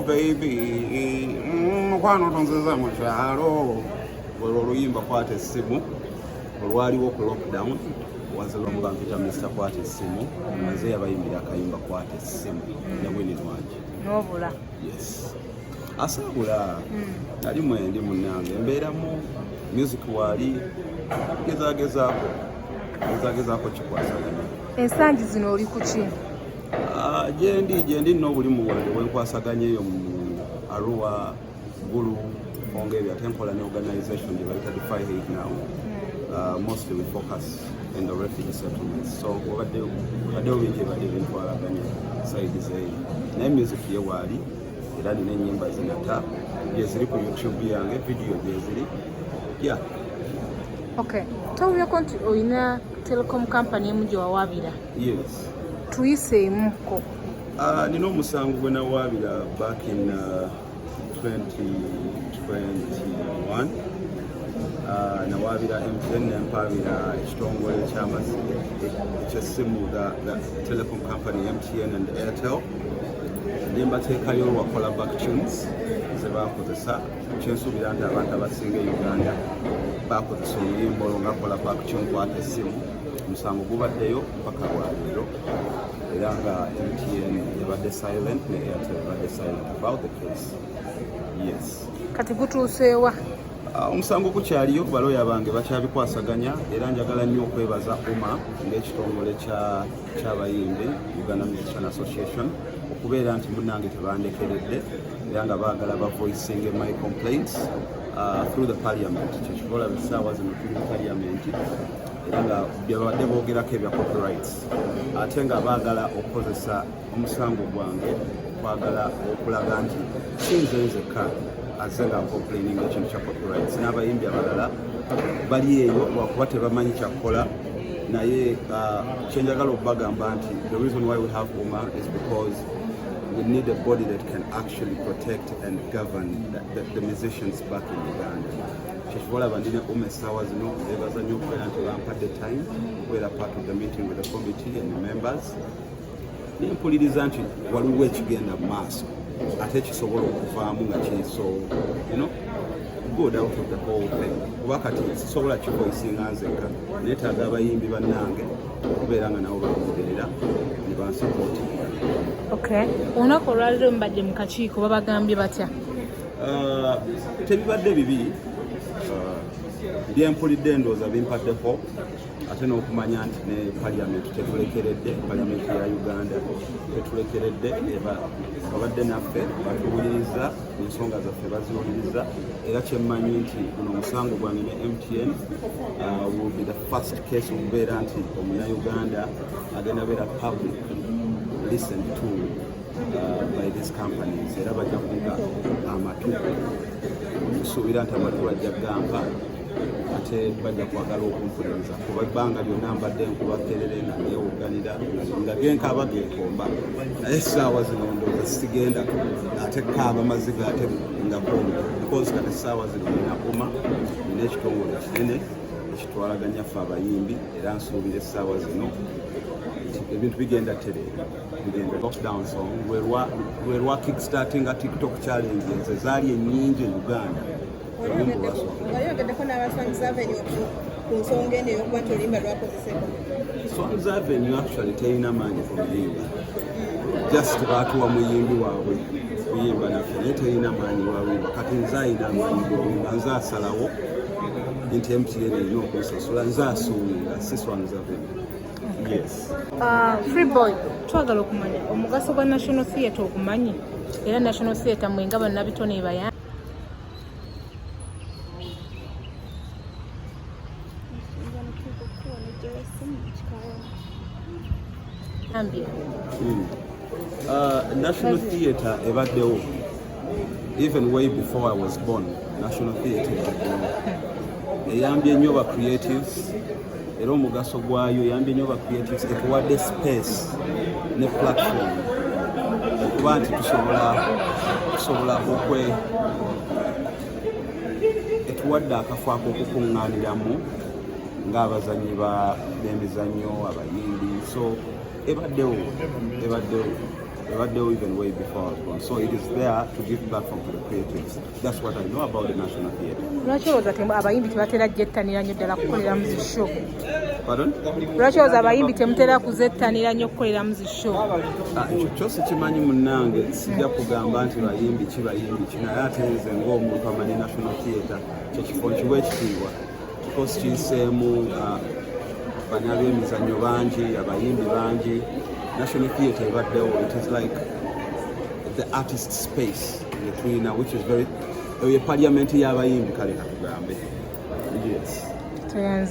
Baby, mukwano tonziza mu kyalo. Olwo oluyimba Kwata Essimu olwaliwo ku lockdown waziramu bampita Mr Kwata Essimu, nze yabayimbira akayimba Kwata Essimu ne Winnie Nwagi. N'obula. Yes, asaabula nali mwendi munange mbeeramu music waali gezagezaako gezagezaako kikwasaganya. Ensangi zino oli ku ki? Ah, gyendi nina obulimu bwange bwenkwasaganya eyo mu Arua, Gulu, onga ebyo, ate nkola ne organization gye bayita Defy Hate Now. Mostly we focus in the refugee settlements, so wabaddewo bingi ebadde bintwalaganya side zeeyo, naye music ye waali era nina ennyimba zinata gyeziri ku YouTube yange, video gyeziri, yeah. Okay, towulirako nti olina telecom company emu gye wawaabira? Yes. Tuyiseemuko. Nina omusango gwe nawaabira back in 2021. Nawaabira MTN, nempaabira ekitongole ekyessimu, the telecom company MTN and Airtel, nembateekayo lwakola back tunes ze bakozesa. Kyensuubira nti abantu abasinga e Uganda bakozesa oluyimba olwo nga kola back tune Kwata Essimu. Omusango gubaddeyo mpaka lwaleero, era nga MTN ebadde silent ne Airtel ebadde silent about the case, yes. Kati gutuuseewa? Omusango gukyaliyo, baloya bange bakyabikwasaganya, era njagala nnyo okwebaza UMA ng'ekitongole ky'abayimbi, Uganda Musician Association, okubeera nti munnange tebandekeredde era nga baagala bavoicing my complaints through the parliament. Kyekiva olaba essaawa zino tuli mu parliament, era nga byebabadde boogerako ebya copyrights, ate nga baagala okukozesa omusango gwange kwagala okulaga nti si nze nzekka azze nga complaining ekintu kya copyrights, n'abayimbi abalala bali eyo lwakuba tebamanyi kyakukola. Naye kyenjagala okubagamba nti the reason why we have UMA is because we need a body that can actually protect and govern the musicians back in Uganda. Kyekiva olaba ndine UMA essaawa zino. Bebaza nnyo okubeera nti bampadde time okubeera part of the meeting with the committee and the members, nempuliriza nti waliwo ekigenda mu maaso ate kisobola okuvaamu nga kiri so good out of the whole thing, kuba kati sisobola kivoicinga nzekka, neetaaga abayimbi bannange okubeera nga nabo bangoberera ne bansupportinga. Okay, olunaku olwaleero mubadde mu kakiiko, babagambye batya? Tebibadde bibi. Byempulidde ndowooza bimpadde hope, ate n'okumanya nti ne parliament tetulekeredde, parliament ya Uganda tetulekeredde, eba babadde naffe, batuwuliriza, ensonga zaffe baziwuliriza. Era kyemmanyi nti guno omusango gwange ne MTN will be the first case okubeera nti omunauganda agenda beera public listened to by these companies, era bajja kuga amatu, nsuubira nti amatu bajja kugamba ate bajja kwagala okumpuliriza, kuba ebbanga lyonna mbadde nkuba kerere nga neewuganira nga genkaaba genkomba, naye essaawa zino ndowooza sigenda ate kaaba maziga ate nga komba, because kati essaawa zino nina UMA, nina ekitongole kinene ekitwalaganya ffe abayimbi, era nsuubira essaawa zino nti ebintu bigenda tereera, bigenda. Lockdown song lwe lwa kickstartinga TikTok challenges ezaali ennyingi e Uganda. Oluyimba olwasooka. Wayogeddeko n'aba Swangz Avenue ku nsonga eno ey'okuba nti oluyimba lwakozesebwa? Swangz Avenue actually terina maanyi ku luyimba, just baatuwa muyimbi waabwe kuyimba naffe, naye terina maanyi wa luyimba. Kati nze ayina amaanyi g'oluyimba, nze asalawo nti MTN erina okunsasula, nze asuubira, si Swangz Avenue, yes. Free Boy, twagala okumanya omugaso gwa National Theatre okumanyi, era National Theatre mwe nga bannabitone ebayambye. National Theatre ebaddewo even way before I was born. National Theatre ebaddewo, eyambye nnyo ba creatives, era omugaso gwayo, eyambye nnyo ba creatives, etuwadde space ne platform okuba nti tusobola okwe etuwadde akafo ak'okukuŋŋaaniramu ng'abazannyi b'emizannyo, abayimbi, so ebaddewo, ebaddewo. Ebaddewo even way before I was born. So it is there to give platform to the creatives. That's what I know about the National Theatre. Lwaki olowooza abayimbi tebatera gyettanira nnyo ddala kukoleramu zi show? Pardon? Lwaki olowooza abayimbi temutera kuzettanira nnyo kukoleramu zi show? Ah, ekyo kyo sikimanyi munnange, sijja kugamba nti bayimbi ki, bayimbi ki, naye ate nze ng'omuntu amanyi National Theatre, kyekifo nkiwa ekitiibwa because kiyiseemu bannabyemizannyo bangi, abayimbi bangi. National Theatre ebaddewo. It is like the artist space yetulina, which is very, eyo ye parliament y'abayimbi, kale katugambe, yes. Toyanzi.